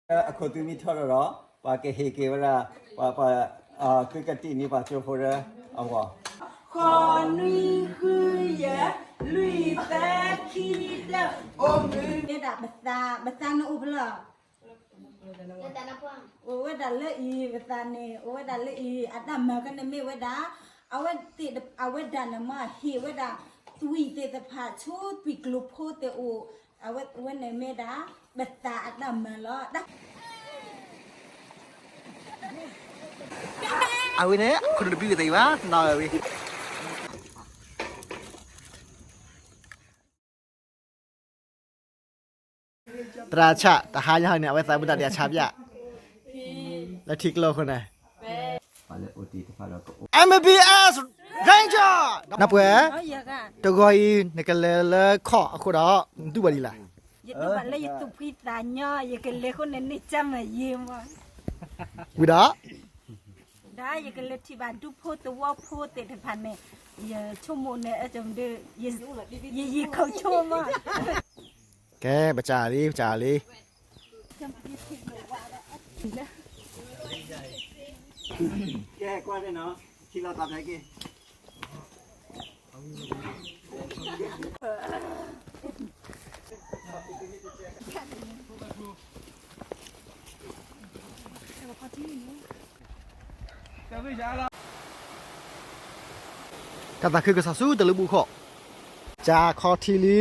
အခိၣ်သုးမ့ၢ်ထီထီၣ်ဒီး ပှၤကဟ့ၣ်က့ၤဝဲဒၣ် ပှၤ ပှၤ သုကတံၢ်န့ၢ်ပှၤကၠိဖိဒီးအဂီၢ် ဃိးနွံဃုယဲၢ် လွံၢ်သၢခံတၢ အိၣ်မုာ် မ့ၢ်ဒၣ်ပသး ပသးန့ၣ်အိၣ်ဖဲလဲၣ် အိၣ်ဝဲဒၣ်လၢအံၤ ပသးန့ၣ် အိၣ်ဝဲဒၣ်လၢအံၤ အတၢ်မၤကန့ၣ်မ့ၢ်ဝဲဒၣ် အဝဲသ့ၣ် အဝဲဒၣ်န့ၣ်မ့ၢ်ဟ့ၣ်ဝဲဒၣ် သွံၣ်သ့ၣ်တဖၣ် ဆူသွံၣ်ကျိၤဖိသ့ၣ်အိၣ် အဝဲန့ၣ်မ့ၢ်ဒၣ် ပသးအတၢ်မၤလီၤ. အဝဲန့ၣ် ခိၣ်တဘံၣ်ကသ့ဘၣ် နီၢ်ဝဲ သရၣ်ဆၣ် တဟါညါဟီန့ၣ် အဝဲသးမုၢ်တၢ်ဒံးအဆါပၠၣ် လၢထံကျိအဃိန့ၣ် M B S Ranger နပှဲၤ တဂီၤအံၤ နကလဲၤလၢခီၣ်အဃိဒီး နတူၢ်ဘၣ်ဒ်လဲၣ် ယတူၢ်ဘၣ်လၢယသူၣ်ဖှံသးညီ ယကလဲၤအဃိန့ၣ် န့ၢ်ကၢ်မၤယ့မး ဝံၤဒီး ဒီးယကလဲၤထံၣ်ဘၣ်ဒူဖိသဝီဖိသ့ၣ်တဖၣ်န့ၣ် ယဆိကမိၣ်န့ၣ် ယယံာ်ခုၣ်ဆိမး ကဲ ပစၢ်လံ ပစၢ်လံ ကဲကွၢ်န့ၣ်နီၤ ထံလီၤသးဖဲက့ၤ တၢ်သးခုကစီၣ်ဆူတလၢဘူၣ်ခီၣ် ကၠါခီထံလံ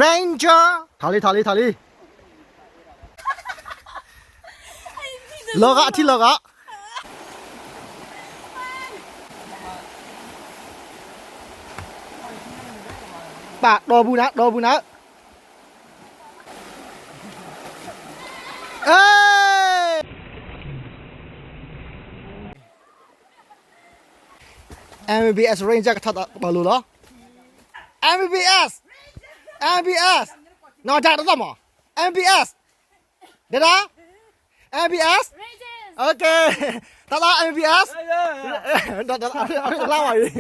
Ranger ထီၣ်လံ ထီၣ်လံ ထီၣ်လံ လီၤဂာ် အထံလီၤဂာ် ပာ်တီပူၤနၤ တီပူၤနၤ M B S Ranger ကထီၣ်တၢ်ပာ်လိၤလီၤ M B S M B S နီၢ်တၢ်တသီၣ်မး M B S ဒဒၣ် M B S OK တၢ်လၢ M B S တလါဝါအံၤ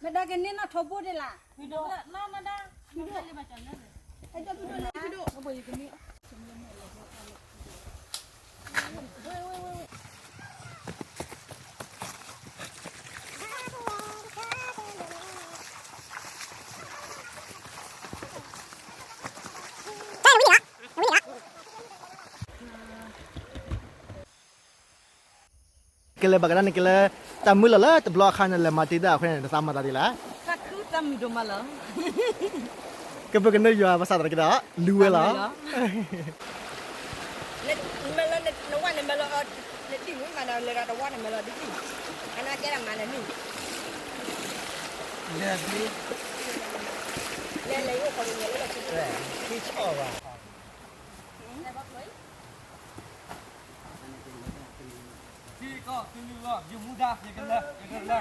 မဒၣ်ကန့ၢ်နီၢ်ထိးဘိဒ်လၢ ကလဲၤဘၣ်ကဒါန့ၣ်ကလဲၤ တၢ်မုၢ်လီၤလၢတဘျီအခါန့ၣ် လဲၤမၤတ့ၢ်တၢ်အဃိန့ၣ် နသးမၤသးဒ်လဲၣ် သးခုသးမုာ်ဒိၣ်မးလီၤ ကပကနၢယွၤဘၣ်ဆၣ်သနာ်က့ဒီး လူဝဲလီၤ မဲာ်လီၤ နဝဲန့ၣ်မဲာ်လီၤ နတံၢ်မူမးဒီး လဲၤဒီးတဝါန့ၣ်မဲာ်လီၤဒ်အံၤ အနာ်ကဲဒၣ်မၤလၢနံၣ် လဲၤဘျ့ လဲၤလဲၤအိၣ်ခီၣ်ကညီလၢလီၢ်ခံ သ့ဆီၣ်ဘၣ်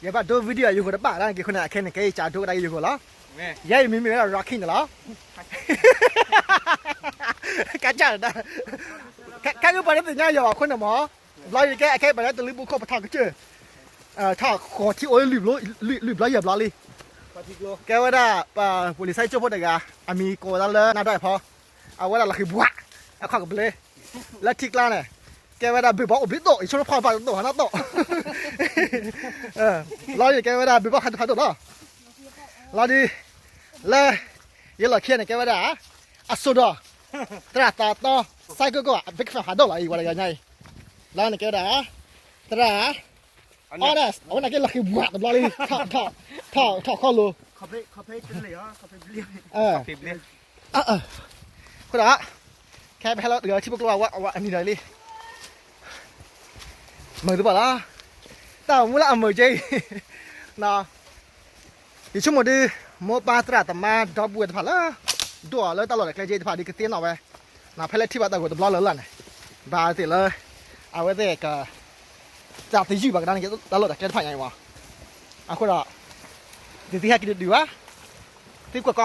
ယဘၣ်ဒိ video ယဂီၢ်တဘၣ်ဒၣ်က့ၤဃိန့ၣ် အခဲန့ၣ် ကဲယကၢ်ဒိကဒါက့ၤယဂီၢ်လီၤ. ယဲအံၤမံၤမ့ၢ်ဝဲဒၣ် Rocky န့ၣ်လီၤ. ကစၢ်ဒၣ် ခဲအံၤပှၤတသ့ၣ်ညါယၤဘၣ်အဃိန့ၣ်မး ဘျီယကဲအခဲပှၤလၢတလံၤဘူၣ်ခိၣ်ပထီၣ်ကစၢၢ် ထီၣ်ဃီၤထံအိၣ်လွံၢ်ဘျီယဲၢ်ဘျီလံ. ကဲဝဲဒၣ် ပှၤ police ကၠိဖိတဂၤ အမံၤကိးဝဲဒၣ်လၢနါဒွးဖီ အဝဲဒၣ်လီၤဃံၤဘှး အခီၣ်ကဘျ့ လၢထံကျါန့ၣ် ကဲဝဲဒၣ်ဘုၣ်ဘီအိၣ်ဘျ့ဒိၣ် ယဆိကမိၣ်ဖီၣ်ဖးဒိၣ်ဟးနီၣ်ဒိၣ် လီၤဒ်ကဲဝဲဒၣ်ဘုၣ်ဘီခးဒိၣ်ဖးဒိၣ်လီၤ. လီၤဒ် လၢ ယလီၢ်ခံန့ၣ် ကဲဝဲဒၣ် အစိၢ်ဒီး သရၣ်သးတီ စဲကိၣ်ကိၣ် အဘ့ၣ်ကဖၣ်ဖးဒိၣ်လီၤ အံၤဝဲဒၣ်ယၤညါအံၤ လီၤန့ၣ်ကဲဝဲဒၣ် သရၣ် အီဒၣ် အဝဲန့ၣ်က့လီၤဃံၤဘှးတဘျီလံ ထီၣ် ထီၣ် ထီၣ်ခီၣ်လိၤ အဃိဒီး ခဲပဟဲလီၤတဂၤ ထံဖိကျိအဝဲ အဝဲအနံၤဒီးလံ မုာ်တဘၣ်လီၤ တၢ်မူလၢအမုာ်က့ ယဆိကမိၣ်ဒုး မိၢ်ပၢ်သရၣ်သမါဒီပုၢ်ဝဲၢ်တဖၣ်လၢ ဒိၣ်အီၤလၢတၢ်လီၢ်တၢ်ကျဲက့တဖၣ်ဒုးကသ့နီၣ်ဝဲ ဖဲလၢထံၣ်ဘၣ်တၢ်ဂီၤတဘျီလၢ်လၢ်န့ၣ် ဘၣ်သ့ၣ်လၢ အဝဲသ့ၣ်က တၢ်သယုၢ်ဘၣ်ကဒါန့ၣ်က့ တၢ်လီၢ်တၢ်ကျဲတဖၣ်ညါအံၤဝဲ အဃိဒီး သုသ့ဟဲက့ၤတဒုးဘၣ် သုကွၢ်ကီ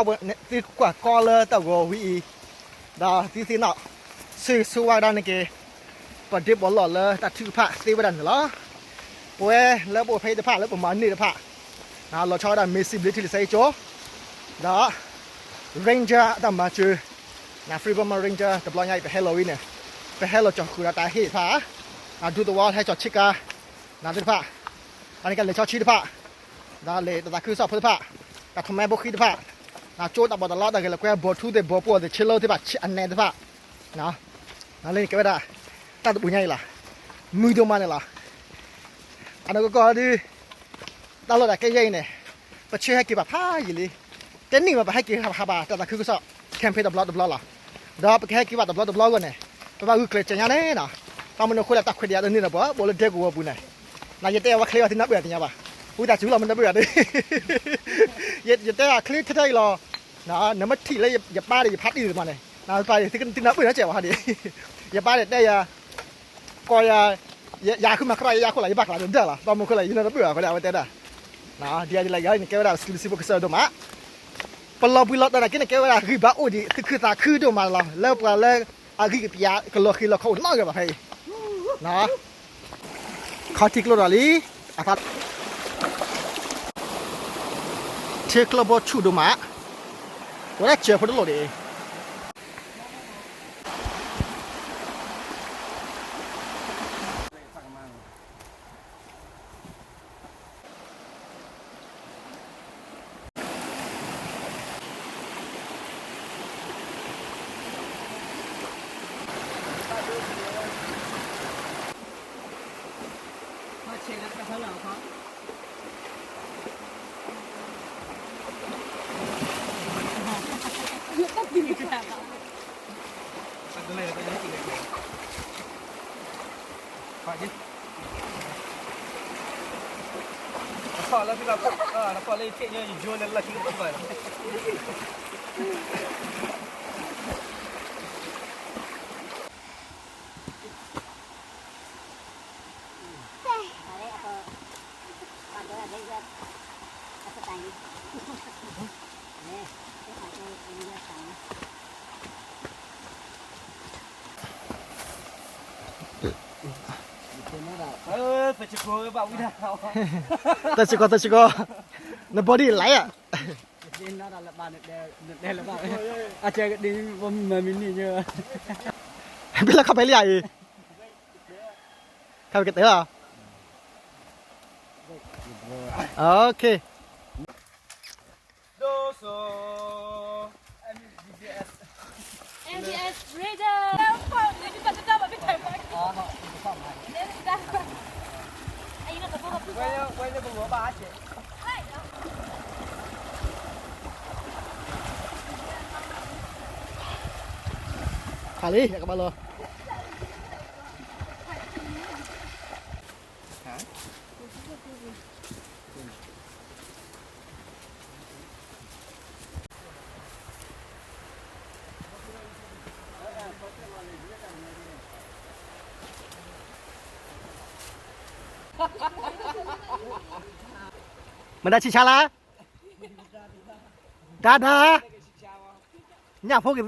သုကွၢ်ကီလၢတၢ်ဂီၤဝံၤအံၤ ဒီးသုသ့ၣ်နီၣ် ဆိၣ်ဂ့ၤဆိၣ်ဝါကဒါန့ၣ်က့ ပဒ့ပီးလီၢ်လၢတၢ်ထုကဖၣ်သ့ဝဲဒၣ်န့ၣ်လီၤ. ပဝဲလၢပအိၣ်ဖဲအံၤတဖၣ်လၢပမၤန့ၢ်တဖၣ် လီၤဆီဝဲဒၣ် မ့ၢ်စံးဘျုးထံလံၤစဲအ့ၣ်ကၠိ ဒီး Ranger အတၢ်မၤစၢၤ, န Free Burma Ranger တဘျီညါအံၤ ပဟဲလီၤဝံၤန့ၣ်, ပဟဲလီၤကၠီၤဃုာ်ဒီးတၢ်ဟ့ၣ်တဖၣ်, န ဒူသဝီဟဲကၠီၤဆ့ကၤ, နသ့ၣ်တဖၣ်, အန့ၣ်ကလဲၤဆီဆံတဖၣ်, ဒီးလဲၤတသးခုကစီၣ်ဖိတဖၣ်, တၢ်ထီၣ်မဲဘိခံတဖၣ်, နကၠိတၢ်ဘီၣ်တၢ်လီတၢ်ဂဲၤလိာ်ကွဲ ဘီထူသ့ၣ်ဘီပှီၢ်သ့ၣ် ဆ့လၢသ့ၣ်တဖၣ် အနဲတဖၣ်, နလၢန့ၣ်ကဲဝဲဒၣ် တၢ်တပူၤညါအံၤလီၤ, မုာ်ဒိၣ်မးန့ၣ်လီၤ, အနီၢ်ကီၢ်ကီၢ်ဒီး တၢ်လီၢ်တၢ်ကျဲယဲအံၤန့ၣ်, ပဆၢဟဲက့ၤဘၣ်ဖးယံာ်လံ, တနံၣ်ဘၣ်ပဟဲက့ၤဟးဘၣ်တၢ်သးခုကစီၣ် campaign တဘျီတဘျီလီၤ, ဒီးပကဟဲက့ၤဘၣ်တဘျီတဘျီအဂီၢ်န့ၣ်, ပဘၣ်ဂုာ်ကျဲးစၢးညါန့ၣ်နီၤ, ဘၣ်မနုၤအဃိလဲၣ် တၢ်ခွဲးတၢ်ယာ်တန့ၢ်ဒီးပှၤ ပအိၣ်လၢဒဲကဝီၤပူၤန့ၣ်, နယတဲအဝဲချ့အီၤသုနၢ်ပၢၢ်တညါဘၣ်, ဝံသးစူၤလီၤမနၢ်ပၢၢ်ယၤဒီး, ယတဲအီၤချ့ထဲထဲအံၤလီၤ, နမ့ၢ်ထံၣ်လၢယပၢ်ဒီးယဖါတံၢ်မးန့ၣ်, နပၢ်ဒီးသုနၢ်ပၢၢ်နီတစဲးဘၣ်ဟီဒီး, ယပၢ်ဒီးတဲယၤ ကီၢ်ယၤ, ယဃုမၤခရၣ်ယဲယၤခိၣ်လီၤ ယဘၣ်ကျးဒီးဒၢလီၤ ဘၣ်မနုၤအဃိလဲၣ် ယနၢ်တပၢၢ်ဘၣ်အဃိဒီး အဝဲတဲဒၣ်, ဒ်အံၤလၢယၤန့ၣ် ကဲဝဲဒၣ်စံးဘျုးစံးဖှိၣ်ကစၢ်ယွၤဒိၣ်မး, ပလီၤဘှံးလီၤတီၤနာ်က့န့ၣ် ကဲဝဲဒၣ်ဂံၢ်ဘါအိၣ်ဒံး သူၣ်ခုသးခုဒိၣ်မးလီၤ လၢပှၤလၢအဂံၢ်ကပျးကလီၤဃံၤလီၤခီအိၣ်နီတဂၤဘၣ်ဖဲအံၤ, ခီထံကျိဒီးလံ, အသး ထံကျိဘိဆူၣ်ဒိၣ်မး, ဝဲဒၣ်စၢၤဖိတလိၣ်ဒံး တၢ်စ့ၢ်ကီး တၢ်စ့ၢ်ကီး, န body လဲၣ်ဧါ, အကဲကဒံမမၤမံၤန့ၣ်, ဘ့ၣ်လၢခီဖဲလံဧါအံၤ, ခီဖဲကတၢၢ်လီၤ, okay. Doso. M B S Radar. Where, where the Bawa Bache? ခါလံ ကဘၣ်လီၤ. မတၤဆံၣ်ဆါလၢ ဒါဒါ, ညၣ်ဖိကသံ,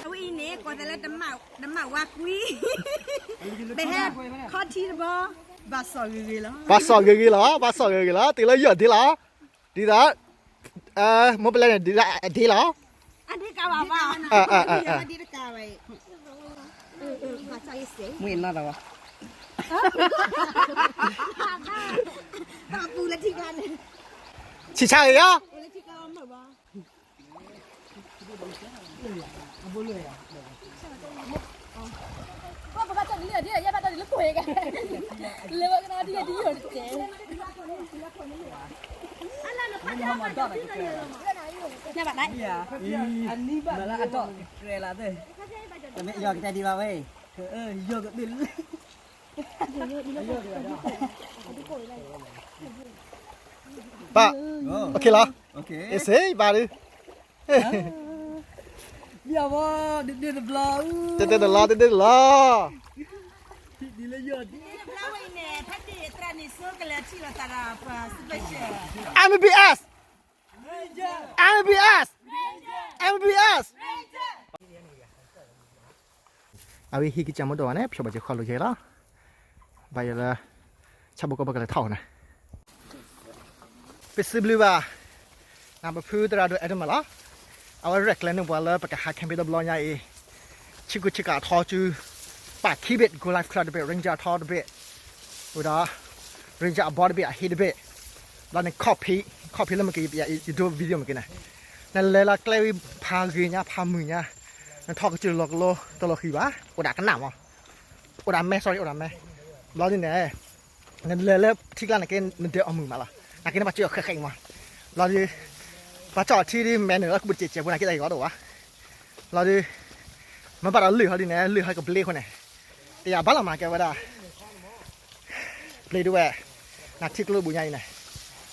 အဝဲအံၤန့ၣ် ကွၢ်သးလၢတမၣ်ဝါကွံ, ပဟဲခီထံတဘီ, ဘၣ်စီၣ်ဂ့ၤဂ့ၤလီၤ, ဘၣ်စီၣ်ဂ့ၤဂ့ၤလီၤ, ဘၣ်စီၣ်ဂ့ၤဂ့ၤလီၤ, တုၤလၢယီၢ်ဒ့လီၤ, ဒ်သိး မိၢ်ပလဲန့ၣ် ဒ်သိးအဒ့လီၤ, အဒ့ကါဘၣ်ဘၣ်, ဒ့တကါဘၣ်, မ့ၢ်နီၢ်တဝါ, ပူလၢထံကါန့ၣ်, ဆံၣ်ဆါဂ့ၤယီၤ. ဘၣ်, OK လီၤ, အ့ၣ်စ့ဘၣ်ဒုး, မ့ၢ်အဝဲ တဒ့တဘျီ တဒ့တလီ တဒ့တလီ ဒ်လၢယီၤဒ် MBS MBS MBS အဝဲဟံၣ်ကစၢ်မ့ၢ်ဒိၣ်ဘၣ်န့ၣ် ဖျိဘၣ်က့ၤဃီလိာ်က့ၤလီၤ. ဘၣ်ယိၣ်လၢ ဆၣ်ဖိကီၢ်ဖိကလဲၤထီၣ်န့ၣ် ပစံးဘျုးဘၣ် နပဖုသရၣ်ဒိၣ်အဲဒမၢၣ်လီၤ. အဝဲရဲၣ်ကျဲၤန့ၢ်ပှၤလၢပကဟး camping တဘျီညါအံၤ ဆ့ကူဆ့ကၤထီစု ပာ်ခံဘ့ၣ် Gold Life Club တဘ့ၣ် Ranger ထီတဘ့ၣ် ဝံၤဒီး Ranger အဘီတဘ့ၣ် အဟံၣ်တဘ့ၣ် ဘျီန့ၣ် ခီၣ်ဖံး ခီၣ်ဖံးလၢမ့ၢ်က့ၤ ယဒိ video မ့ၢ်က့ၤန့ၣ် နလဲၤလီၤကျဲဝံၤဖးဂ့ၤညါ ဖးမုာ်ညါ နထီၣ်ကစၢၢ်လီၤကလိ တလီၤဃံၤဘၣ် အိၣ်ဒၣ်ကနၣ်မး အိၣ်ဒၣ်မဲ sorry အိၣ်ဒၣ်မဲ ဘျီဒ်န့ၣ် နလဲၤလၢထံကျါန့ၣ်က့ နဒဲအီၣ်မုာ်မးလီၤ. နာ်က့န့ၣ် ပှၤစၢအီၤဃဲးဃဲးအံၤမး ဘျီဒ် ပှၤစၢအီၤထံဒ်မဲနုာ်လၢကူပတစဲးစဲးဖိ နာ်က့တၢ်ဂ့ၤဂီၢ်တအိၣ်ဘၣ်. ဘျီဒ် မ့ၢ်ဘၣ်ဒီးလုၢ်ဟီဒ်န့ၣ် လုၢ်ဟီကဘျ့အဃိန့ၣ် တယာ်ဘၣ်လီၤမး ကဲဝဲဒၣ် ဘျ့ဒ်ဝဲ နထံကျိဘူးညါအံၤန့ၣ်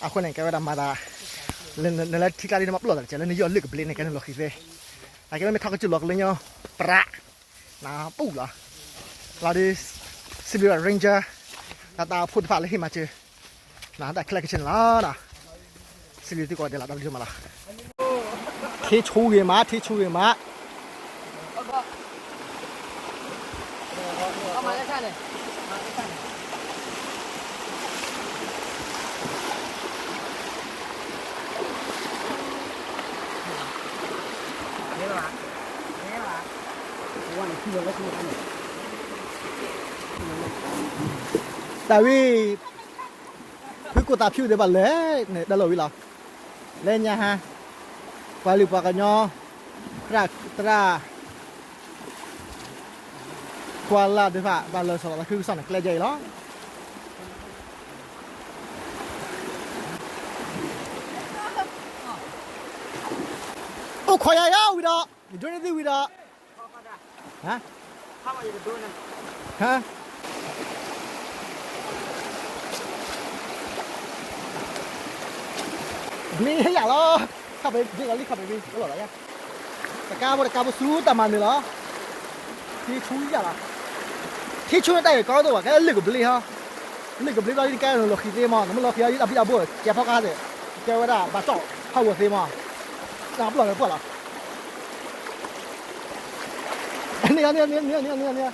အဃိန့ၣ် ကဲဝဲဒၣ်မၤသး နလဲၤထံကျါဒ်န့ၣ် မ့ၢ်ပျီၢ်သးတစဲး လၢနယီၢ်လုၢ်ကဘျ့န့ၣ် ကဲနလီၤဃံၤသ့ နာ်က့မ့ၢ်ထီၣ်ကစၢၢ်လီၤကလိညါ ပြး နပူၣ်လီၤ. လီၤဒ် စံးဘျုး Ranger ဒီးတၢ်အိၣ်ဖှိၣ်တဖၣ်လၢဟ့ၣ်မၤစၢၤ နတၢ်ခဲလၢာ်ခဲဆ့န့ၣ်လီၤ. စံးဘျုးသုကိးဂၤဒဲးလီၤ တၢ်ဘျုးဒိၣ်မးလီၤ. ထံဆူဂ့ၤမး ထံဆူဂ့ၤမး တၢ်ဝံၤ ဖုကိၢ်သးဖၠူၣ်သ့ၣ်တဖၣ်လဲၤန့ၣ် တၢ်လီၢ်ဝံၤလီၤ. လၢညါဟါ ပှၤလုၢ်ပှၤကညီ သရၣ် သရၣ် ကွၢ်လၢ်သ့ၣ်တဖၣ် ဘၣ်လၢစီၤလီၤသးခုကစီၣ်န့ၣ် ကျဲယဲအံၤလီၤ. အိၣ်ခိးယၤယၤဝံၤဒီး ယဒိးန့ၢ်သုဝံၤဒီး ဟါ ဟါ ဘျ့ယၤလီၤ ခီၣ်ဖံး ဘျ့လီၤလံ ခီၣ်ဖံးဘျ့ ကလီၤလီၤယၤ တကါဘိတကါဘိဆူတၢ်မၤနၢၤလီၤ ထံဆူယၤလီၤ ထံဆူန့ၣ်တၢ်ဂ့ၢ်ကီဒိၣ်ဘၣ် ကဲလုၢ်ကဘျ့ဟီ လုၢ်ကဘျ့ဘျီဒ်ကဲလီၤဃံၤသ့မး နမ့ၢ်လီၤဃံၤအံၤ အဘံၣ်အဘိကဲဖီကါသ့ၣ် ကဲဝဲဒၣ်ဘၣ်ကၠီၣ်ဟးဂီၤသ့မး နပျီၢ်လၢပှၢ်လီၤ န့ၣ် န့ၣ် န့ၣ်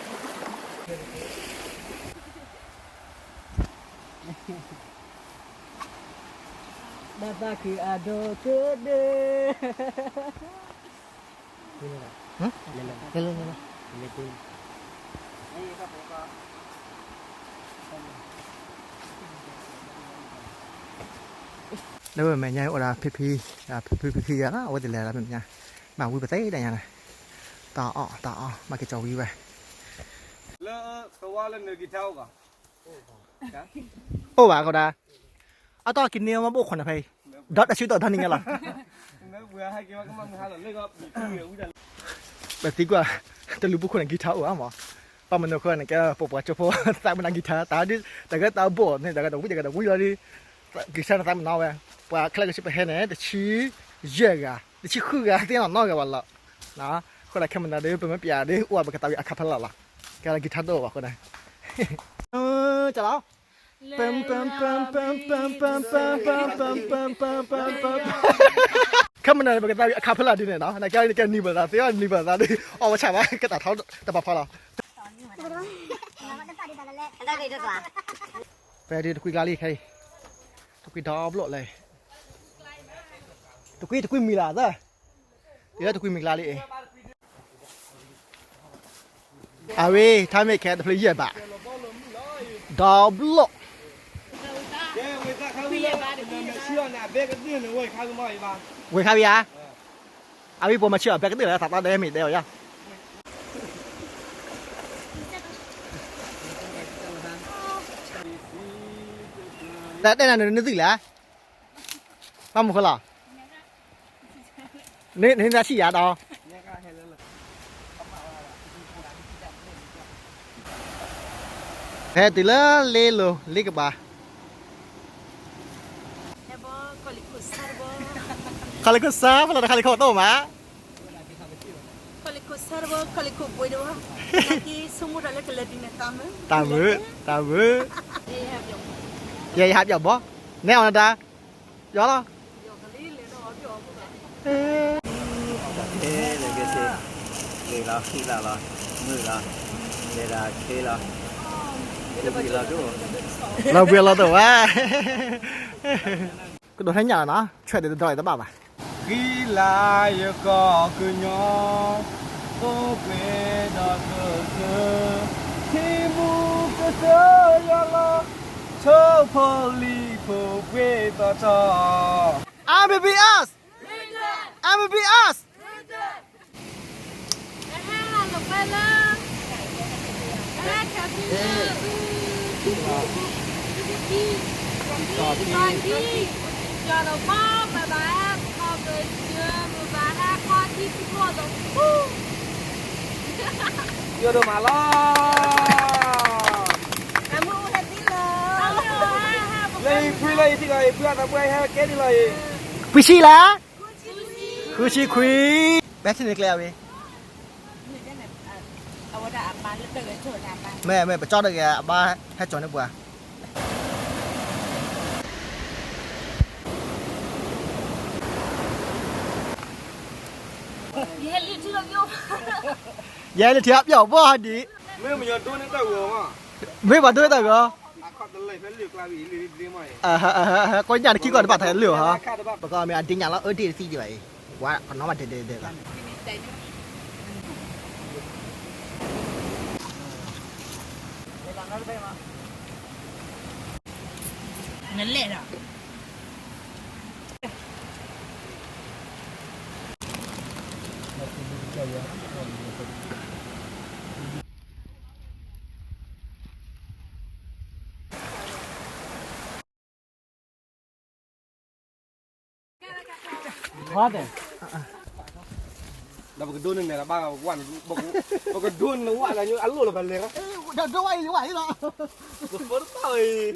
ဘၣ်သးခုအဒိၣ်ကဒၢ လၢဝဲမဲာ်ညါအိၣ်ဒီးဖံဖံ ဖံဖံဖံဖံယၤလီၤ အဝဲသ့ၣ်လဲၤလီၤဖဲမဲာ်ညါ ဘၣ်ဝံပသ့ဒၣ်ညါန့ၣ် တၢ်အီၣ်တၢ်အီမၤက့ၤကၠီၤဝံဝဲ လၢသဝါလၢနၢၤကံထါအိၣ်ဘၣ် အိၣ်ဘၣ်ကီးဒၣ် အတီၢ်က့ၤန့ၢ်မ့ၢ်ဘိၣ်ခိၣ်န့ၣ်ဖဲအံၤ ဒီးတၢ်ဆူတီၢ်ဒီနံၤညါလီၤ ပသံကွၢ် တလူၤဘိၣ်ခိၣ်န့ၣ် ကံထါအိၣ်ဧါမး ပှၤမနုၤဃိန့ၣ် ကဲပပှၤကၠိဖိ သးမနၤကံထါ တၢ်ဒ် တဂၤတၢ်ဘိၣ်န့ၣ် တဂၤတဝံၣ် တဂၤတဝံၣ်လီၤဒ် ကံထါန့ၣ်သးမနၤဝဲ ပှၤခဲလၢာ်ကဆ့ပဟဲန့ၣ် တဆံယဲၢ်ဂၤ တဆံဃုဂၤ သ့ၣ်နီၣ်နီၢ်ဂၤဘၣ်လီၤ အဃိဒၣ်ခဲမနၤဒီး ပမ့ၢ်ပျးဒီး အိၣ်ဘၣ်ပကသးဝံၣ်အခါဖဲလၢ်လီၤ ကဲလၢကံထါဒိၣ်ဘၣ်အဃိဒၣ် ကလီၤ ခဲမနၤန့ၣ် ပကသးဝံၣ်အခါဖဲလၢ်ဒ်န့ၣ်နီၤ နကဲန့ၣ်ကဲနံၤဘၣ်သးသ့ နံၤဘၣ်သးဒ် အီၣ်ဝဲဆၣ်ဘၣ် ကတၢ်ထီတပၤဖီလီၤ ဖဲဒ်တကွံကျါလံခဲအံၤ တကွံဒီဘျီလဲၣ် တကွံတကွံမံၤလၢ်သၢ တကွံမံၤကျါလံ အဝဲ ထါမ့ၢ်ခဲတဖျၢၣ်ယဲၢ်ဘး ဒီဘျီ ဝဲခါဝံၤဧါ အဝဲပှၤမၤဆံၣ်အီၤ ဘဲကတၢၢ်လၢသးတၢ်ဒဲမ့ၢ်ဒဲအီၤယါ တၢ်တဲနၤနသုလဲၣ် ဘၣ်မနုၤဃိလီၤ န့ၣ်န့ၣ်တၢ်ဆံၣ်ယၤဒီး ဟဲတုၤလၢလ့လိၤလ့ကဘၣ် ခီလ့ခိၣ်စါ ဖဲလီၤတခါလ့ခိၣ်တအိၣ်မး ကီၢ်လ့ခိၣ်ဆၢတဘိ ကီၢ်လ့ခိၣ်ဘှ့းတဘိ နာ်က့ဆိကမိၣ်တၢ်လၢကလဲၤတုၤန့ၣ်သးမုာ်, သးမုာ်, သးမုာ်, ယဲယဟးပျီၣ်ဘီ, နဲအီၤနတၢ်, ယီၤလီၤ, လဲၤလီၤဃံလၤလီၤ, မုာ်လီၤ, လဲၤဒၣ်ခ့လီၤ, လီၤဘှံးလီၤတအိၣ်, လီၤဘှံးလီၤတအိၣ်ဘၣ်, ကဒိးထဲညၣ်လီၤနီၤ, ဆွဲးဒၣ်တဒီးအံၤတဘၣ်ဘၣ်. ဃံလၤယကီၢ်ကညီ, အိၣ်ပှဲၤဒီးကစၢၢ်, ထံမူကစၢၢ်ယွၤလီၤ, ထိၣ်ဖိလံၤဖိပှ့ၤသီထီၣ်, M B B S, M B B S. Yo, dô mă lă. Lei pui lei ti lei pui a ta pui hê kê ti lei. Pui si lă. Khui si khui. Bé ti ni klei a wê. Mẹ mẹ pă chó đơ gà ba hê chó ni bua. Yai lê thiab yau bơ hă đi. Mê mà dô nê tao gờ mà. Mê mà dô nê tao gờ. Koi nhà nó khi gọi bạn thấy lửa hả? Bà con mày ăn tin nhắn lắm, ơ đi thì gì vậy? Quá, còn nó mà để để để là. Nó lẹ rồi. Đó, bà cái đuôn này là ba, bà cái đuôn là quạ là như ăn lô là bà lẹ đó. Đó, đó, quạ gì, quạ gì đó. Bà phớt tao rồi.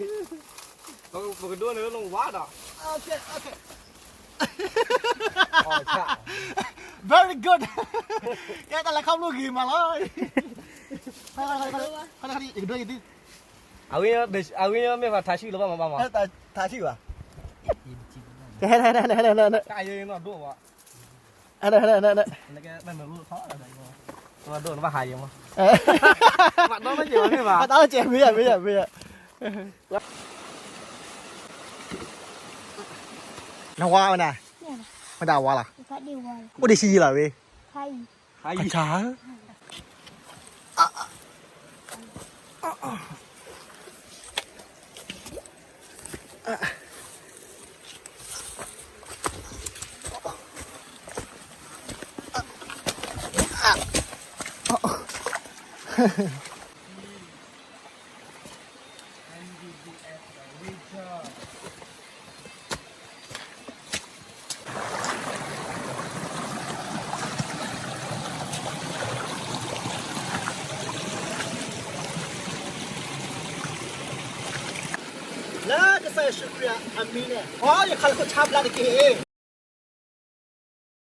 Bà, bà cái đuôn này nó quạ đó. Ok, ok. Ôi, chà. Very good. Cái ta là không luôn gì mà nói. Thôi, thôi, thôi, thôi, thôi, thôi, thôi, thôi, thôi, thôi. Awin, awin mê phải thả chữ lắm mà, mà. Thả, thả chữ à? Cái này, cái này, cái này, cái này. Cái gì nó đổ à? Cái này, cái này, cái này, cái này. Cái này cái mày mà lụt khó là đấy mà. Nó đổ nó hại gì mà. Bạn đó nó chịu như vậy. Bạn đó nó chịu, bây giờ, bây giờ, bây giờ. Nó qua rồi nè. Nó đã qua là. Ủa đi xì gì là vì? Khai. Khai. Khai. Leh, ကစၢ်ယ့ၣ်ၡူးခရံာ်အမံၤန့ၣ်, အိ ယခီၣ်လၢခိၣ်ဆါဘျါတက့ၢ်.